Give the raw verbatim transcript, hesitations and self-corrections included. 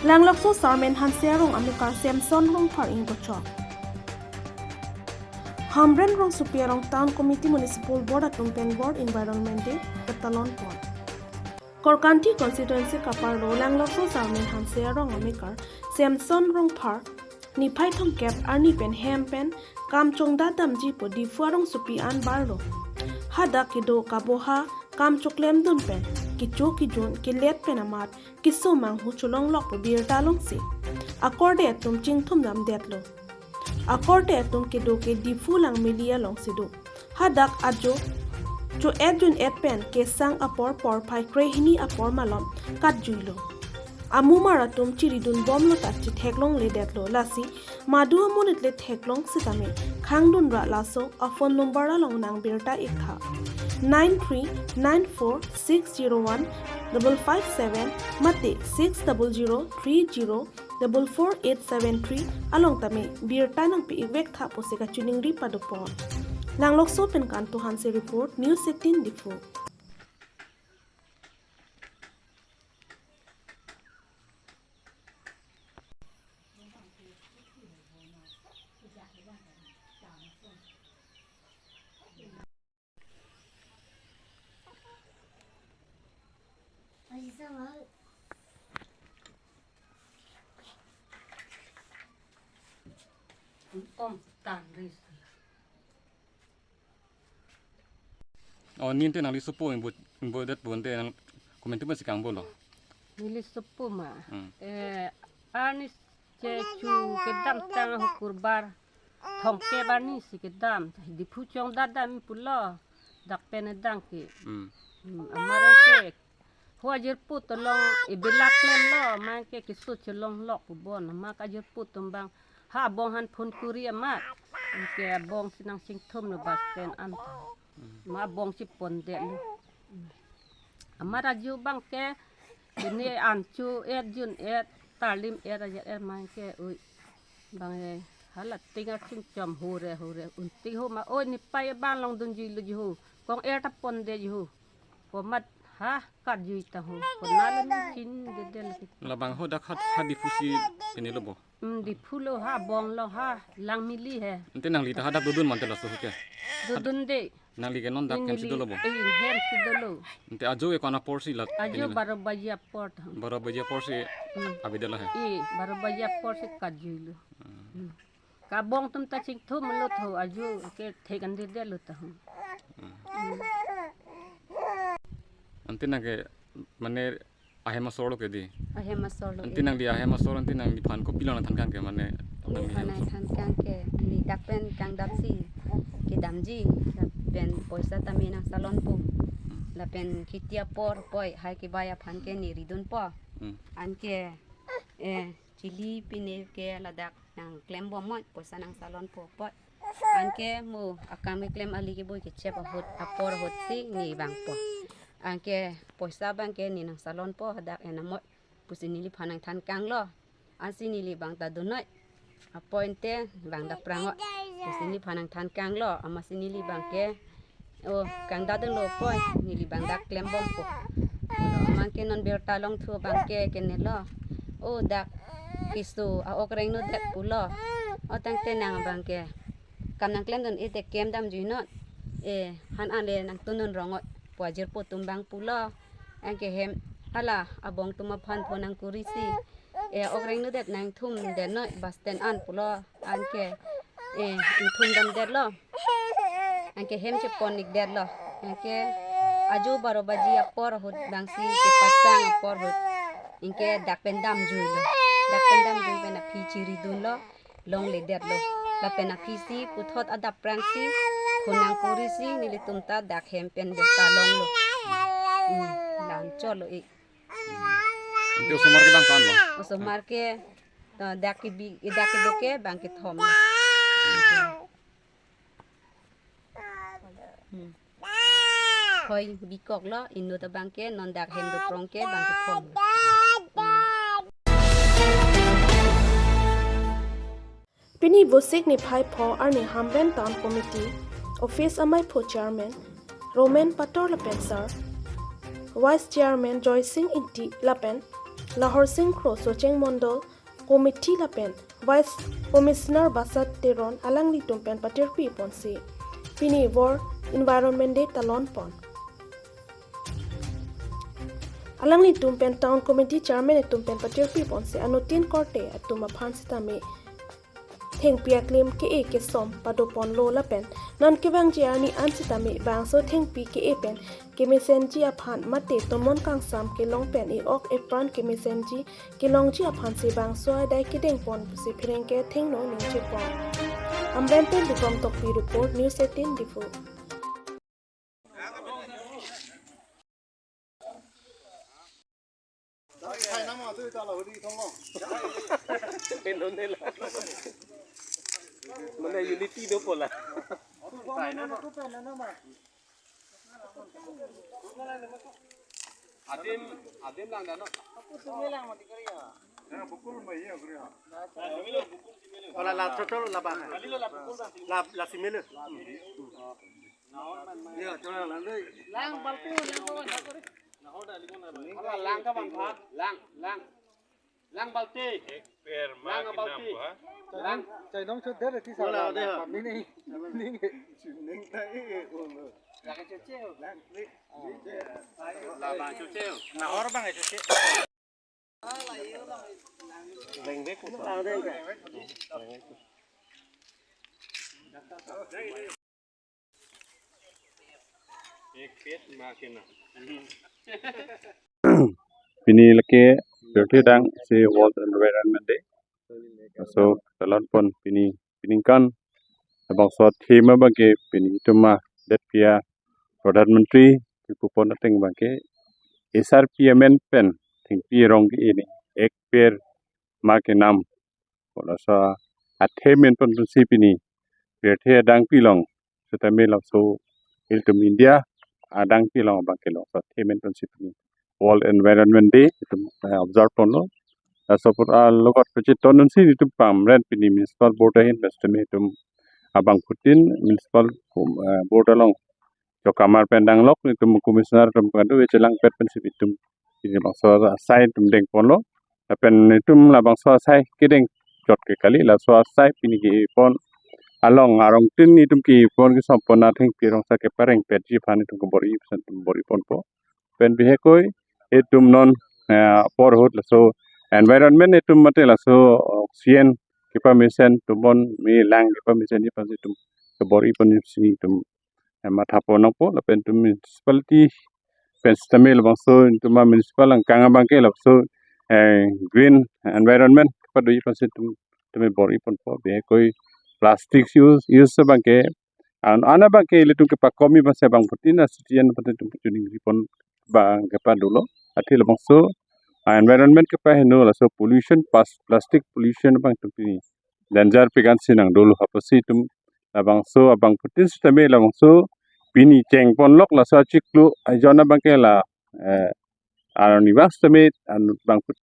Langlokso Sarmen Hanse arong amekar Samson Rongphar ingkochok. Hamren Rongsopi arong Town Committee, Municipal Board atum pen World Environment Day ketalon pon. Korkanthi constituency kaparlo Langlokso Sarmen Hanse arong amekar Samson Rongphar niphai thomkep arni pen hem pen kam chongdat damji pu Diphu arongsopi an barlo. Hadak kedo kaboha kam choklemdun pen kecho kejun kelet pen amat keso manghu cholonglok pu birta longsi akorte atum chingthum damdetlo. Akorte atum kedo ke Diphu Langmili alongsi do. Hadak ajo cho-et jun-et pen kesang apor porphai krehini apor malom katjuilo. Amumar atum chiridunbomlo ta chetheklongledetlo, lasi madu amonit le theklong sitame khangdunra laso a phone number along nang birta iktha, nine three nine four six zero one double five seven mate six double zero three zero double four eight seven three along tame birta nangpi-ik vektha pusi kachiningri padopon. Langlokso pen Kanto Hanse report, News eighteen Diphu. Tom tan ris. Oh, ninte nangli sopo ingbo, ingbodet bonte nang komentu masih kang bolo. Neli sopo ma. Hmm. Eh, arni chechu kedamtang hukurbar thomkep arni si kedam. Diphu chongdat dam pulo. Dak pen dang ke. Hmm. Hmm, amare ke. Ho ajirpo tolong ibelak klemlo, mangke keso cholonglok pu bon, mak ajirpo atum bang. Ha abong han phone kuri amat. Ke abong si nang chingthumlo bus stand an ta. Hmm. Ma abong si pondetlo. Hmm. Amat ajo bang ke, ini an cho-et jun-et, tarlim-et aja er mangke, ui. Bang he, hala ting archingchom hure, hure, unting ho ma, oi, niphai abang longdunjuilo jiho. Kong er ta pondejiho. Komat, ha, katjui ta ho. Konalo ni chin dedel ki. Labang ho dak hat, ha Diphu si ini lo bo. Hmm, Diphu lo ha, abong lo ha, Langmili he. Ante nangli ta hadak dodun mante laso ho ke. Dodunde. Nangli ke non dak hem si dolo bo. Eh, hem si dolo. Ante ajo ke ko-an apor si la. Ajo ini lo. Baro baji apor ta. Baro baji apor si. Hmm. Abidala he. Eh, baro baji apor si katjuilo. Hmm. Hmm. Ka abong atum ta chingthumlo tho, ajo ke thek an dedetlo ta ho. Hmm. Hmm. Ante nang ke mane ahem asor lo ke di. Ahem asor lo. Ante ke. Nangli ahem asor ante nangliphan kopilo nangthan kang ke mane. Nangli nangli hem asor. Than kang ke, neli dak pen kangdap si kedamji, dak pen poisa tame nang salonpo. Hmm. Lapen kheti apor poi hai kebai aphan ke ne ridunpo. Hmm. Anke, eh, chili pine ke ladak nang klembom moi, poisa nang salonpo poi. Anke mo akam keklem ali ke boi kechep ahut apor ahut si ne vangpo. Anke poisa bang ke ne nang salonpo hadak enamot pusi neliphan nangthan kanglo. Ansi neli bang ta dun noi. Apoi ante bang dak prang oi pusi neliphan nangthan kanglo. Amatsi neli bang ke, o, kangdadunlo poi, neli bang dak klembompo. Pulo, amang ke non birta longthu bang ke kenelo. O, dak keso a-ok rengnodet pulo. O, tangte nang bang ke kam nang klemdun-e te kem damjui non. E, han an le nang tundun rong oi pu ajirpo atum bang pulo. Anke hem hala abong atum aphan phone nang kuri si, e, ok rengnodet nang thumdet noi bus stand an pulo. Anke, e, ingthum damdetlo. Anke hem chepon-ikdetlo. Anke ajo baro baji apor ahut bang si kepasang apor ahut. Anke dak pen damjuilo. Dak pen damjui pen aphi chiridunlo. Longledetlo. Lapen aphi si puthot adap prang si, phone nang kuri si, nelitum ta dak hem pen birta longlo. Hmm, la-an chotlo ik. Ante osomar ke bang ko-an lo? Osomar ke, eh, dak kebi, eh, dak kedo ke bang kethom lo. Hmm. Hoi bikoklo, inut abang ke, non dak hem doprong ke bang kethom. Hmm. Pini Vosik niphai pho arni Hamren Town Committee Office amei pho Chairman Roman Pator lapen Sir, Vice Chairman Joysing Ingti lapen Lahorsing Kro, Socheng Mondol, Committee lapen Vice Commissioner Basat Teron alanglitum pen patirpi ponsi pini World Environment Day talon pon. Alanglitum pen Town Committee Chairman atum pen patirpi ponsi anuttin korte atum aphan sitame thengpi aklim ke-e kesom pado ponlo lapen non kevangji arni an sitame bangso thengpi ke-e pen kemesenji aphan mate tomon kangsam kelong pen e-ok epran kemesenji kelongji aphansi bangso adai kedeng ponsi pherangke athengno ningje pon. Amrem pen Bikrom Tokbi report, News eighteen Diphu. Mane unity do pola. Adim, adim lang dano. Ola la chotol la ba. La, la simele. Ya, chola lang dei. Lang balti, lang ko sa kori. Ola lang ka bang pha. Lang, lang. Lang balti. Lang balti. Lang. Chai nong chot der ti sa. Ola de. Ni ni. Ni ni. Lang chot cheo. Lang ni. La bang chot cheo. Nahor bang chot cheo. Pini lake pirthe adang si World Environment Day. So, talon pon pini, pini kan labangso theme abangke pini itum adet pia Pradhan Mantri kipupon ateng abangke S R P amen pen thengpi rong ke ini ek per ma ke nam. Laso atheme pen pensi pini pirthe adang pilong, setame laso ilitum India adang pilong abangke laso atheme pen pensi pini World Environment Day itum, eh, observe ponlo. Laso apor, ah, logot pachiton dunsi itum pamren pini Municipal Board ahin, setame itum abangphutin Municipal, eh, Board along chokamar pen danglok itum Commissioner atum kado chelang pet pensi itum pini labangso asai itum deng ponlo. Lapen itum labangso asai kedeng chot ke kali, laso asai pini kipon along arong tin itum kipon kesom pon athengpi rong sa kepareng petji aphan itum kebor-i, itum bor-i ponpo. Pen bihekoi itum non, eh, apor ahut laso environment itum mate laso oxygen kepamesen, tomon me lang kepamesenji aphansi itum kebor-i ponsi itum, eh, matha pon nangpo. Lapen itum municipality pen setame labangso itum a-municipal angkang abangke laso, eh, green environment kepadoji aphansi itum, itum bor-i ponpo. Bihekoi plastic use, use abangke an, an abangke ilitum kepakomi aphansi abangphutin a-citizen aphan itum chuningri pon abang kepadolo. Athe labangso, ah, environment kepaheno laso pollution, pas-, plastic pollution abang itum pini danger pegan si nangdolo apotsi itum labangso abangphutin setame labangso pini cheng ponlok laso achiklo ajon abangke la, eh, arni bang setame an abangphutin